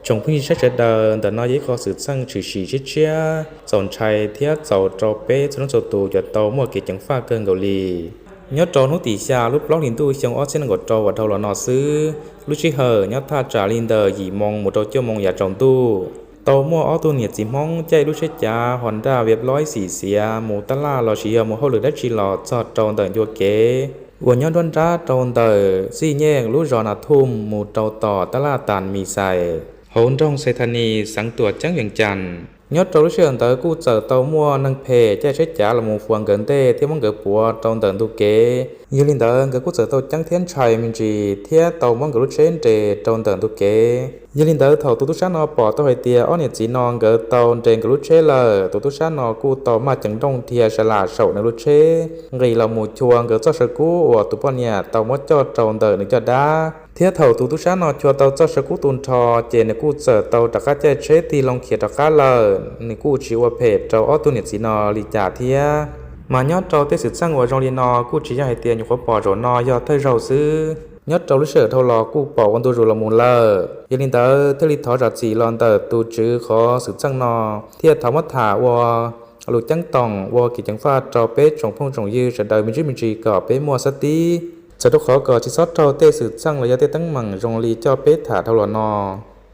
Tsoom phooj ywg saib sawv daws, ntawm no yog ib qho xwm txheej tshwm sim tshiab tshiab txaus ntshai thiab txaus rau peb txhua leej txhua tus cov tau muaj kev ceev faj kawg nkaus li. Nyob rau hnub tim xya lub plaub hlis ntuj xyoo ob txhiab nees nkaum rau uas dhau los no xwb, lub sij hawm nyob thaj tsam li ntawm yim moo mus rau cuaj moo yav tsaus ntuj, tau muaj ob tug niam txiv Hmoob caij lub tsheb cav Honda Wave Loi xim xiav mus tab laj los sis yog mus hauj lwm dab tsi los txog rau ntawm ncua kev uas nyob nruab nrab rau ntawm txij nyej lub zos Na Thum mus rau tom tab laj Tas Mis Xais hauv nroog Xais Thas Nis xeev Tuam Ceeb Vees Cas. Nyob rau lub sij hawm ntawd kuj txawm tau muaj neeg phem caij tsheb cav los mus fuas nkawd ntej thiab muab nkawd puav rau ntawm ntug kev. Yog li ntawd nkawd kuj txawm tau ceeb thiab ntshai me ntsis thiab tau muab nkawd lub tsheb nres rau ntawm ntug kev. Yog li ntawd thaum tus tub sab no pom tau hais tias ob niam txiv no nkawd tau nres nkawd lub tsheb lawm, tus tub sab no kuj tau maj ceev nrooj dhia sa lam saum nws lub tsheb nqis los mus chua nkawd txoj saw kub uas tus poj niam tau muab coj rau ntawm nws caj dab. Thiab thaum tus tub sab no chua tau txoj saw kub tu nrho, ces nws kuj txawm tau rov qab caij tsheb tig loo khiav rov qab lawm, nws kuj tsis ua phem rau ob tug niam txiv no li cas thiab. Mas nyob rau tej xwm txheej uas zoo li no kuj tsis yog hais tias nyuam qhuav pom zaum no yog thawj zaug xwb, nyob rau lub sij hawm dhau los kuj pom ua ntu zus los mus lawm. Yog li ntawd thiaj li thov zam txim los ntawm tus tswv qhov xwm txheej no, thiaj thov muab tham ua lus ceeb toom ua kev ceev faj rau peb tsoom phooj tsoom ywg sawv daws me ntsis me ntsis kom peb muaj xab tib, txawm rau qhov kom tsis txhob raug tej xwm txheej los yog tej teeb meem zoo li coj peb tham dhau los no.